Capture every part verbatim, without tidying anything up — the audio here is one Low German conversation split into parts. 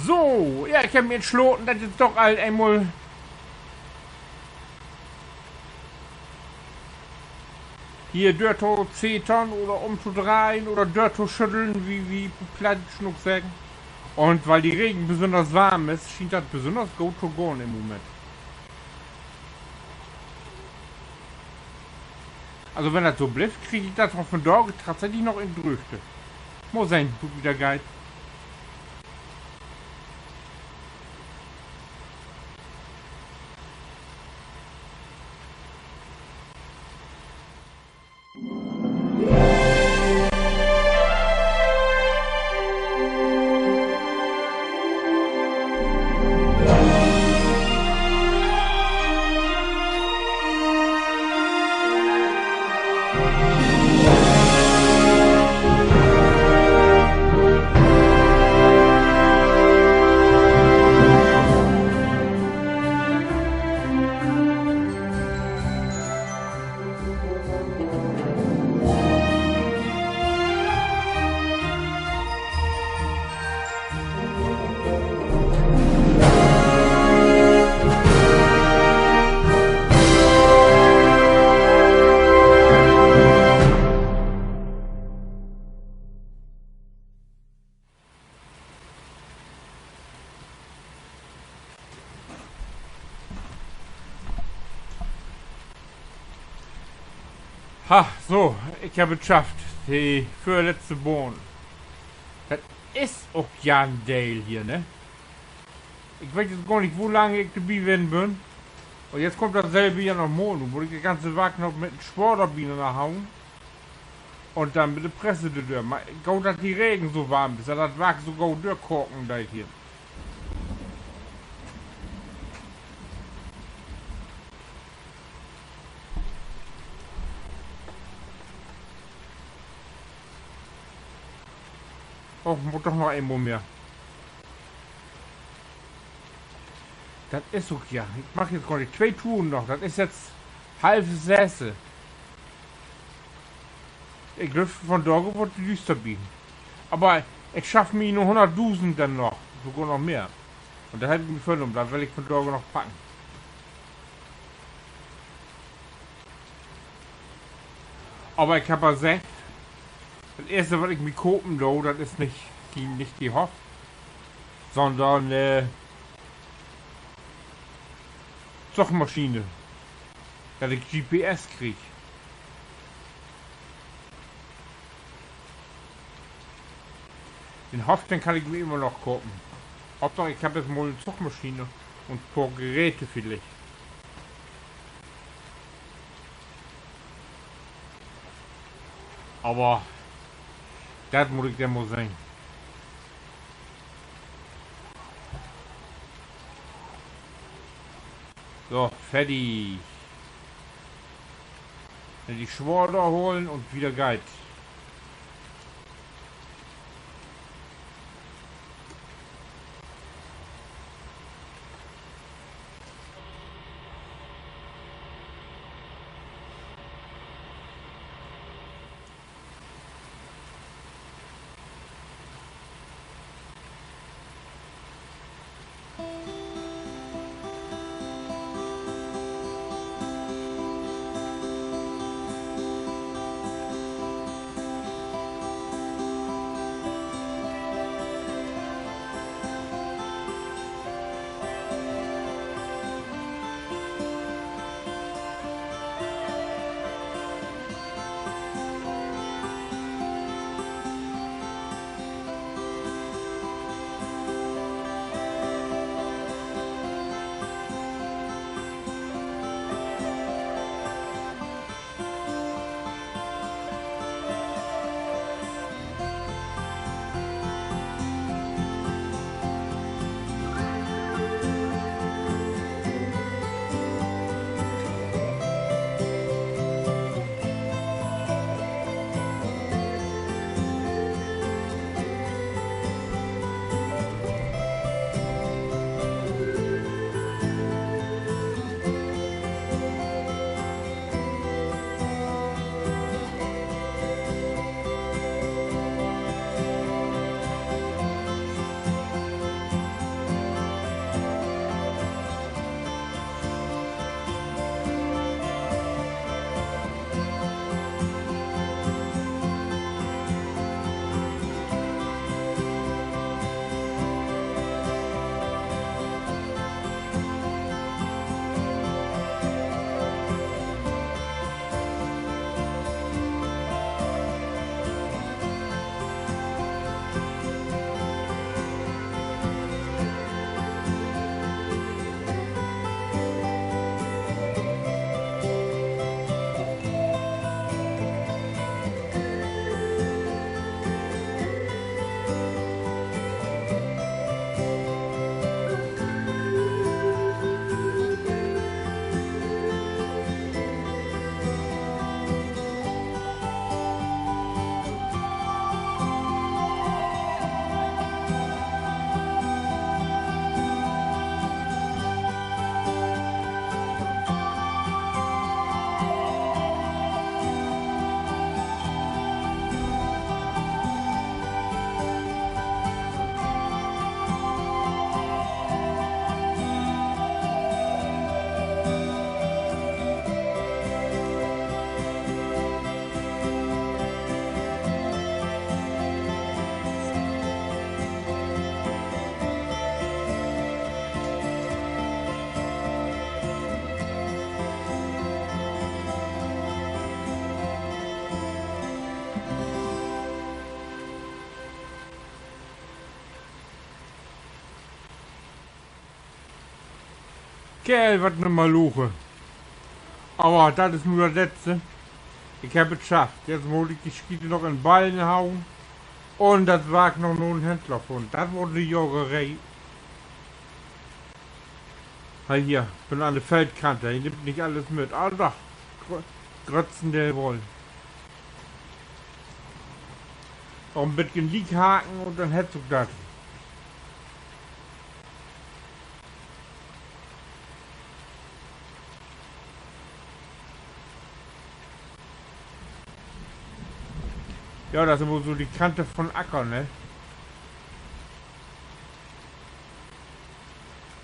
So, ja, ik heff mi entsloten, dat is doch al eenmal hier dörtozeten oder umtodreihen oder dörtoschütteln, wie wi Plattdüütschen ok seggen. Un wiel de Regen besünners warm is, schient dat besünners goot to gahn in'n Moment. Also, wenn dat so blifft, krieg ik dat von vondaag tatsächlich noch in Dröögte. Mal sehn, wo dat geiht. Ha, so, ik heff dat schafft. De vörletzte Bahn. Dat is ok ja en Deel hier, ne? Ik weet nu gor nich, wo lang ik dorbi ween bün. Un nu kummt datsülve hier noch mal. Nu mutt ik dat ganze Wark noch mit en Spoor dor bi na hauen. Un denn mit de Presse dor dör. Man goot, dat de Regen so warm is, dat dat Wark so goot dörkaken deit hier. Och, mutt doch noch eenmal mehr. Dat is ok ja. Ik maak nu gor nich twee Touren noch. Dat is nu half sess. Ik glööv, vondaag word dat düüster bi. Aver ik schaff mi nu hunnertdusend denn noch. Sogor noch mehr. Un dat heff ik mi vörnahmen, dat will ik vondaag noch packen. Aver ik heff al seggt, dat eerste, wat ik mi kopen do, dat is nich de, nich de Hoff, sonnern, äh, Zugmaschine, dat ik G P S krieg. Den Hoff, den kann ik mi immer noch kopen. Hauptsaak, ik heff nu mal en Zugmaschine un poor Geräte villicht. Aver dat mutt ik denn mal sehn. So, fertig. Denn de Swoor dor holen un wieder geiht. Kerl, wat 'ne Maloche. Aver dat is nu dat Letzte. Ik hebb et schafft. Jetzt mutt ik de Schiete noch in Ballen hauen. Un dat warrt noch na'n Händler fohren. Dat warrt 'ne Jageree. He, hier, bün an de Feldkante. He nimmt nich allens mit. Ah, doch. Grö-, Gröttendeel woll. Noch en beten liekhaken un denn hett sik dat. Ja, dat is immer so de Kante von Acker, ne?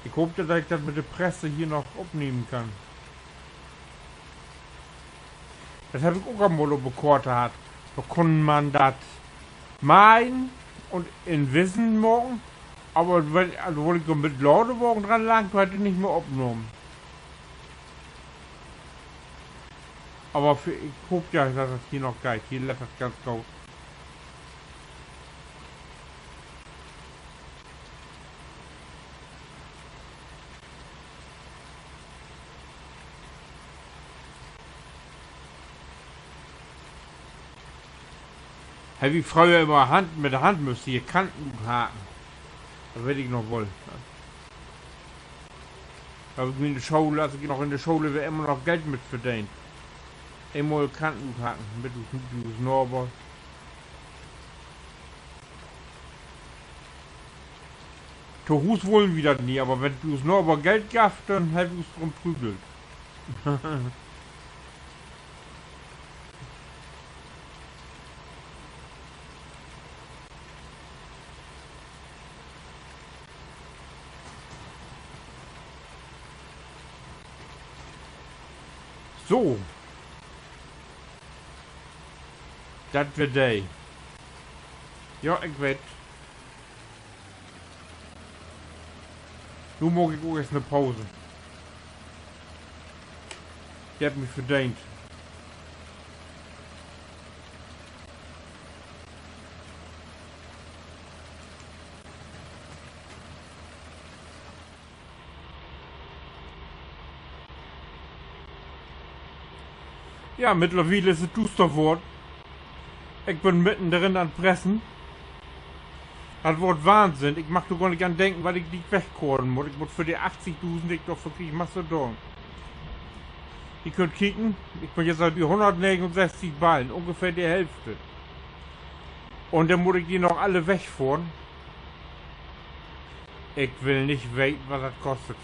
Ik hoop, dat ik dat mit de Presse hier noch opnehmen kann. Dat heff ik ok al mal op de Koort hatt. Dor kunn man dat meihen un in Wissen maken. Aver wenn, also, wo ik dor mit Ladewagen dran lang, dor hett he nich mehr opnahmen. Aver för, ik hoop ja, dat dat hier noch geiht. Hier lett dat ganz goot. Heff ik fröher immer Hand, mit de Hand müsst hier Kanten uthaken. Dat weet ik noch woll. Dor heff ik mi in de School, as ik noch in de School weer, immer noch Geld mit verdeent. Eenmal Kanten uthaken, mit us, mit us Naver. To Huus wullen wi dat nie, aver wenn us Naver Geld gaff, denn hebbt wi us drum prügelt. So. Dat weer de. Ja, ik weet. Nu maak ik ok eerst 'ne Pause. De heff ik mi verdeent. Ja, mittlerwiel is et duuster worrn. Ik bün midden drin an 't Pressen. Dat word Wahnsinn. Ik mag dor gor nich an denken, wat ik di wegkoren mutt. Ik mutt för de achtigdusend, de ik dor för krieg, Mastodon. Ji köönt kieken, ik bün jetzt al bi hunnertnegenunsesstig Ballen, ungefähr de Hälfte. Un denn mutt ik de noch alle wegfohren. Ik will nich weten, wat dat kostet.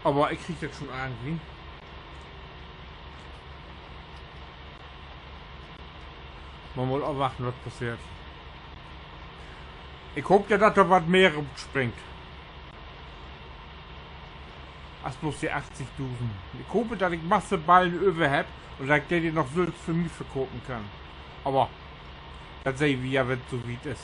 Aver ik krieg dat schon irgendwie. Man mutt afwachten, wat passeert. Ik hoop ja, dat dor wat mehr rutspringt. As bloots de achtigdusend. Ik hoop, dat ik Masse Ballen över hebb un dat ik de denn noch sülvst för mi verkopen kann. Aver dat sehn wi ja, wenn 't so wiet is.